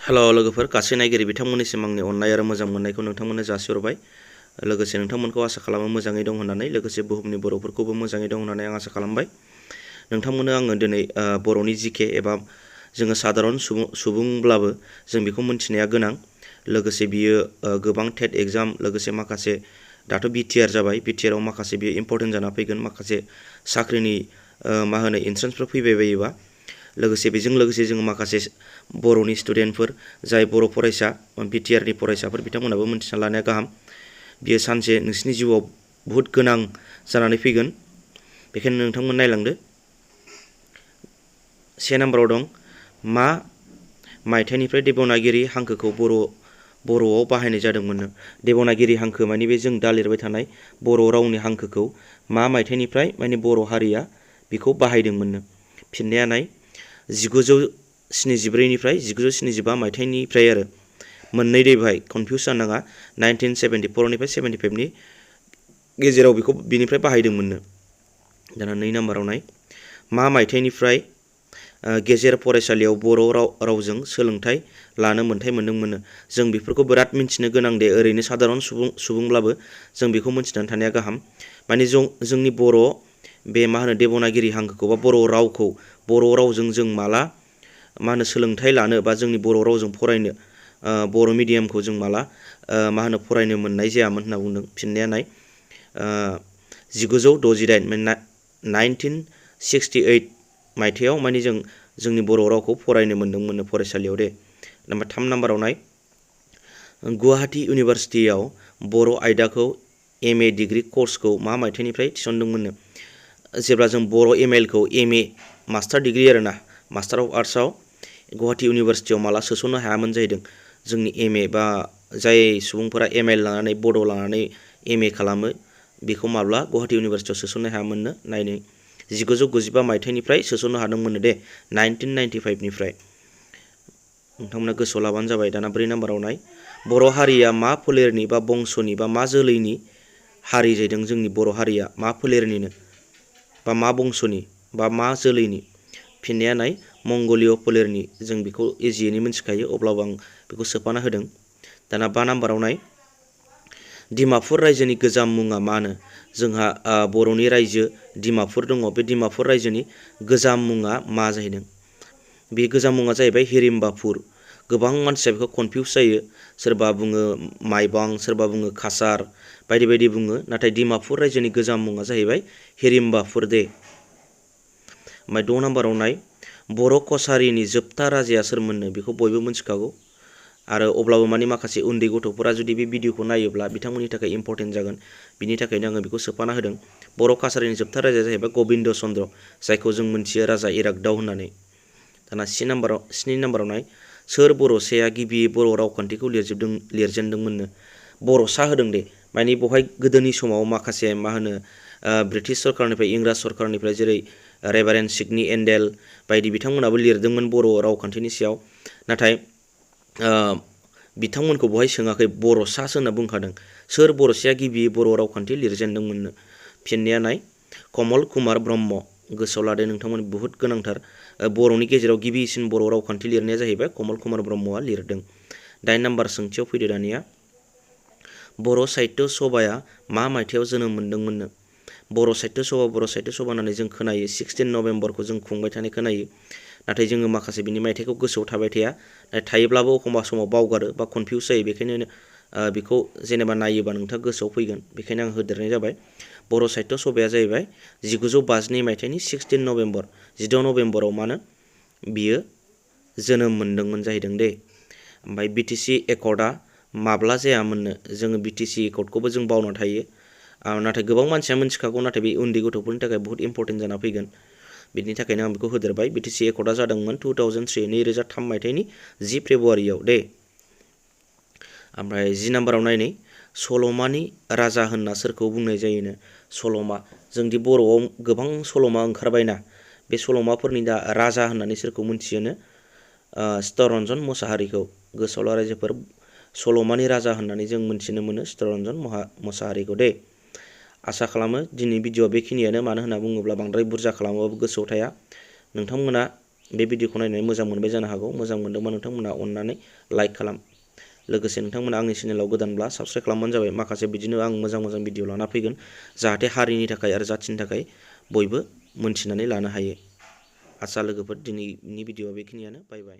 हेल' लोगोफोर गासै नायगिरि बिथांमोननिसिम आंनि अननाय आरो मोजां मोननायखौ नोंथांमोननो जासिहरबाय। लोगोसे नोंथांमोनखौ आसा खालामो मोजाङै दं होननानै, लोगोसे बुहुमनि बर'फोरखौबो मोजाङै दं होननानै आं आसा खालामबाय। नोंथांमोननो आङो दिनै बर'नि जिके एबा जोङो सादारन सुबुंब्लाबो जों बेखौ मोनथिनाया गोनां। लोगोसे बियो गोबां टेट एग्जाम, लोगोसे माखासे दाथ' बिटिआर जाबाय, बिटिआराव माखासे बियो इम्परटेन्ट जाना फैगोन, माखासे साख्रिनि एन्ट्रेन्सफोर फैबाय बायोबा। लोगोसे बेजों लोगोसे जोङो माखासे बर'नि स्टुडेन्टफोर जाय बर' फरायसा बिटिआरनि फरायसाफोर बिथांमोनाबो मोनथिना लानाया गाहाम। बियो सानसे नोंसिनि जिउआव बहुद गोनां जानानै फैगोन, बेखायनो नोंथांमोन नायलांदो। से नाम्बाराव दं मा मायथाइनिफ्राय देबनागिरि हांखोखौ बर'आव बाहायनाय जादोंमोननो। देबनागिरि हांखो माने बे जों दा लिरबाय थानाय बर' रावनि हांखोखौ मा मायथाइनिफ्राय माने बर' हारिया बेखौ बाहायदोंमोननो। फिननाया नाय 1974निफ्राय 1975 मायथाइनिफ्राय आरो मोननै दे बाहाय, कनफिउस जानो नाङा। 1974निफ्राय 75नि गेजेराव बेखौ बिनिफ्राय बाहायदोंमोननो। दाना 2 नाम्बाराव नाय मा मायथाइनिफ्राय गेजेर फरायसालियाव बर' रावजों सोलोंथाइ लानो मोन्थाइ मोनदोंमोननो। जों बेफोरखौ बिराद मिन्थिनो गोनां दे, ओरैनो सादारन सुबुंब्लाबो जों बेखौ मिन्थिनानै थानाया गाहाम। माने जोंनि बर' बे देबनागिरि हांखोखौ बा बर' रावखौ बर' रावजों जों माला सोलोंथाइ लानो बा जोंनि बर' रावजों फरायनो बर' मिडियामखौ जों माला फरायनो मोननाय जायामोन होनना बुंदों। फिननाया नाय 1968 1968 मायथाइयाव माने जोंनि बर' रावखौ फरायनो मोन्दोंमोननो फरायसालियाव दे। 3 नाम्बाराव नाय गुवाहाटी इउनिभारसिटियाव बर' आयदाखौ एम ए डिग्री कर्सखौ मा मायथाइनिफ्राय थिसनदोंमोननो। जेब्ला जों बर' एमएलखौ एम ए मास्टार डिग्री आरोना, मास्टार अफ आर्ट्सआव गुवाहाटी इउनिभारसिटियाव माला सोसननो हायामोन जाहैदों। जोंनि एम ए बा जाय सुबुंफोरा एम एल लानानै बड' लानानै एम ए खालामो बेखौ माब्ला गुवाहाटी इउनिभारसिटियाव सोसननो हायामोननो। नायनो 1995 मायथाइनिफ्राय सोसननो हादोंमोननो दे, 1995निफ्राय। नोंथांमोना गोसोआव लाबानो जाबाय। दाना 4 नाम्बाराव नाय बर' हारिया मा फोलेरनि बा बंस'नि बा मा जोलैनि हारि जाहैदों। जोंनि बर' हारिया मा फोलेरनिनो बा मा बंस'नि बा मा जोलैनि। फिननाया नाय मंगलिय फोलेरनि। जों बेखौ इजियैनो मिन्थिखायो, अब्लाबो आं बेखौ सोफाना होदों। दाना 5 नाम्बाराव नाय डिमापुर रायजोनि गोजाम मुङा मानो। जोंहा बर'नि रायजो डिमापुर दङ, बे डिमापुर रायजोनि गोजाम मुङा मा जाहैदों। बे गोजाम मुङा जाहैबाय हिरिम्बापुर। गोबां मानसिया बेखौ कनफिउस जायो, सोरबा बुङो माइबां, सोरबा बुङो काछार, बायदि बायदि बुङो। नाथाय डिमापुर रायजोनि गोजाम मुङा जाहैबाय हिरिम्बापुर दे। ओमफ्राय 6 नाम्बाराव नाय बर' कछारीनि जोबथा राजाया सोरमोननो। बेखौ बयबो मिथिखागौ, आरो अब्लाबो माखासे उन्दै गथ'फोरा जुदि बे भिडिअखौ नायोब्ला बिथांमोननि थाखाय इम्परटेन्ट जागोन, बिनि थाखायनो आङो बेखौ सोफाना होदों। बर' काछारीनि जोबथा राजाया जाहैबाय गबिन्द चन्द्र, जायखौ जों मोनथियो राजा इरागदाव होननानै। दाना 7 नाम्बाराव नाय सोर बर'साया गिबियै बर' रावखान्थिखौ लिरजेनदोंमोननो। बर'सा होदों दे, माने बेवहाय गोदोनि समाव माखासे ब्रिटिश सरकारनिफ्राय, इंराज सरकारनिफ्राय, जेरै रेभारेन्ड सिडनी एन्डेल बायदि बिथांमोनाबो लिरदोंमोन बर' रावखान्थिनि सायाव। नाथाय बिथांमोनखौ बहाय सोङाखै, बर'सासो होनना बुंखादों। सोर बर'साया गिबियै बर' रावखान्थि लिरजेनदोंमोननो। फिननाया नाय कमल कुमार ब्रह्म। गोसोआव लादो नोंथांमोन, बहुद गोनांथार। बर'नि गेजेराव गिबिसिन बर' रावखान्थि लिरनाया जाहैबाय कमल कुमार ब्रह्मआ लिरदों। 8 नाम्बार सोंथियाव फैदो दानिया बर' साहित्य सभाया मा मायथाइयाव जोनोम मोनदोंमोननो। बर' साहित्य सभा होननानै जों खोनायो 16 नभेम्बरखौ जों खुंबाय थानाय खोनायो। नाथाय जोङो माखासे बिनि मायथाइखौ गोसोआव थाबाय थाया, थायोब्लाबो एखमबा समाव बावगारो बा कनफिउस जायो। बेखायनो बेखौ जेनेबा नायोबा नोंथाङा गोसोआव फैगोन, बेखायनो आं होदेरनाय जाबाय। बर' साहित्य सभाया जाहैबाय 1952 मायथाइनि 16 नभेम्बर, 16 नभेम्बराव बियो जोनोम मोनदोंमोन जाहैदों दे। ओमफ्राय बिटिसि एकर्डआ माब्ला जायामोननो। जोङो बिटिसि एकर्डखौबो जों बावना थायो, नाथाय गोबां मानसिया मिथिखागौ, नाथाय बे उन्दै गथ'फोरनि थाखाय बहुत इम्परटेन्ट जाना फैगोन। बिनि थाखायनो आं बेखौ होदेरबाय। बिटिसि एकर्डआ जादोंमोन 2003 मायथाइनि 10 फेब्रुवारियाव दे। ओमफ्राय 10 नाम्बाराव नायनै सल'मानि राजा होनना सोरखौ बुंनाय जायोनो। सल'मा, जोंदि बर'आव गोबां सल'मा ओंखारबायना, बे सल'माफोरनि दा राजा होननानै सोरखौ मिथियोनो। चित्तरन्जन मोसाहारिखौ। गोसोआव ला रायजोफोर, सल'मानि राजा होननानै जों मिथिनो मोनो चित्तरन्जन मोसाहारिखौ दे। आसा खालामो दिनै भिडिअआ बेखिनियानो, मानो होनना बुङोब्ला बांद्राय बुरजा खालामोबाबो गोसोआव थाया। नोंथांमोना बे भिडिअखौ नायनानै मोजां मोनबाय जानो हागौ। मोजां मोनदोंबा नोंथांमोना अननानै लाइक खालाम। लोगोसे नोंथांमोना आंनि चेनेलाव गोदानब्ला साबस्क्राइब खालामबानो जाबाय। माखासे बिदिनो आं मोजां भिडिअ लाना फैगोन, जाहाथे हारिनि थाखाय आरो जाथिनि थाखाय बयबो मोनथिनानै लानो हायो। आसा लोगोफोर, दिनैनि भिडिअआ बेखिनियानो। बाय बाय।